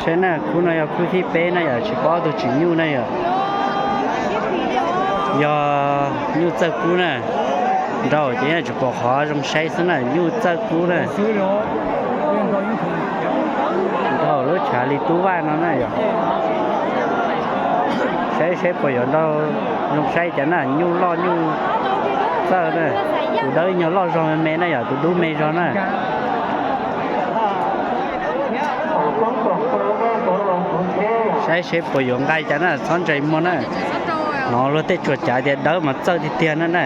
Saib na, khub no yog khub thib peb na yom, tsis paub ob tug tsis nyuj na yom. Yog nyuj txawj kub na, nraum ces yeej tsis pom qhov zoo saib xwb na, nyuj txawj kub na. Nraum lub tshav li tub vaj no na yom. Saib seb puas yuav nrau zoo saib cas na, nyuj loj nyuj txawj na. Tus dawb nyuag loj zog me me na yom, tus dub me zog na. Saib seb puas yuav nqaij cas na, txhob ntsais muag na. Hnov luag tej tsuas cav tias dawb mas txawj tiag tiag na na.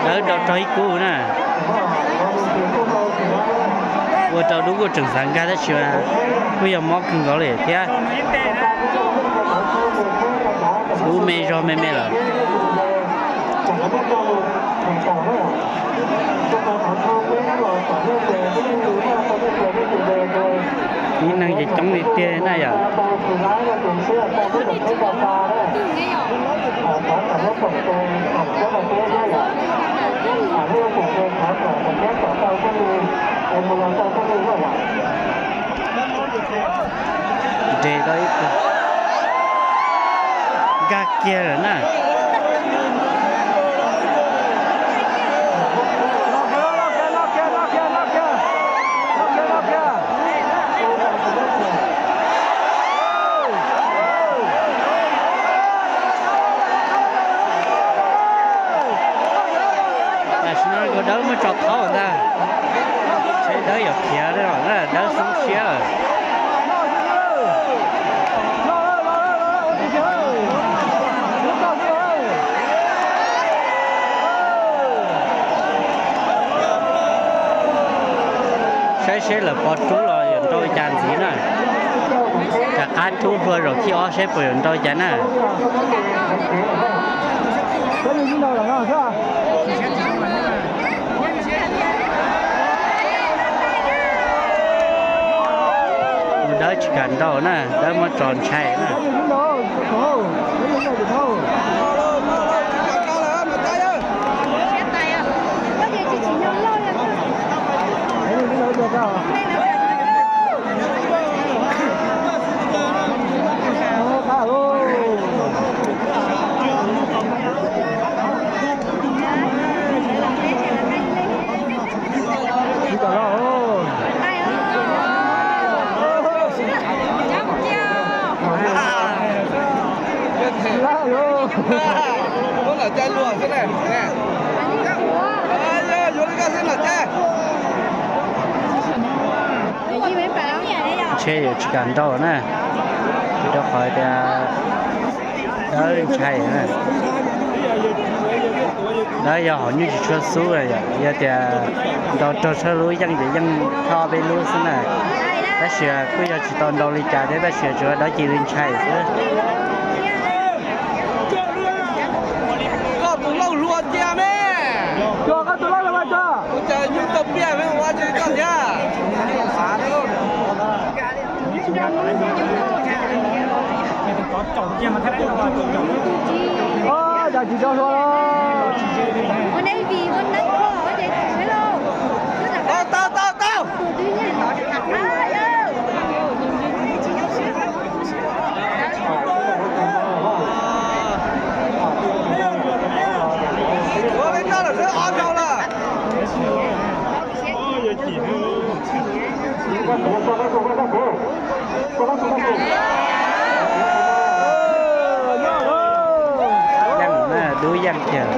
Dawb nrau rog ib kub na. Ua rau dub kuj tseem xav nkag tab sis kuj yog mob kawg nkaus li thiab. Dub me zog me me lawm. Ib neeg ces coob li tiag na yom. Nres tau ib tug nkag kiag lawm na. Tam sim no dawb muab tso thaub ntag. Seb dawb yuav khiav li los na, dawb xoob siab lawm. Saib seb lawv pov rub los yuav nrau li cas ntxiv na. Rov qab rub hlua zaum thib ob seb puas yuav nrau li cas na. Tus dawb tsis kam nrau na, dawb muab tso ntshai na. Ntshe yuav tsis kam nrau na, rau qhov tias dawb ntshai na. Dawb yog hom nyuj tsis tshua xub, yog tias nrau raug tshaj lub yeej ces yeej thauj peb lub xwb na. Tab sis kuj yog tsis tau nrau li cas thiab, tab sis tsuas dawb cia li ntshai xwb. Koj tus lauj hluas cia me. Koj tus lauj hluas cia. Ua cas nyuj tau piaj me ua tsis koj thiab. Cas tsis tau hluas los. Tau, tau, tau, tau. Yeej na, dub yeej kiag.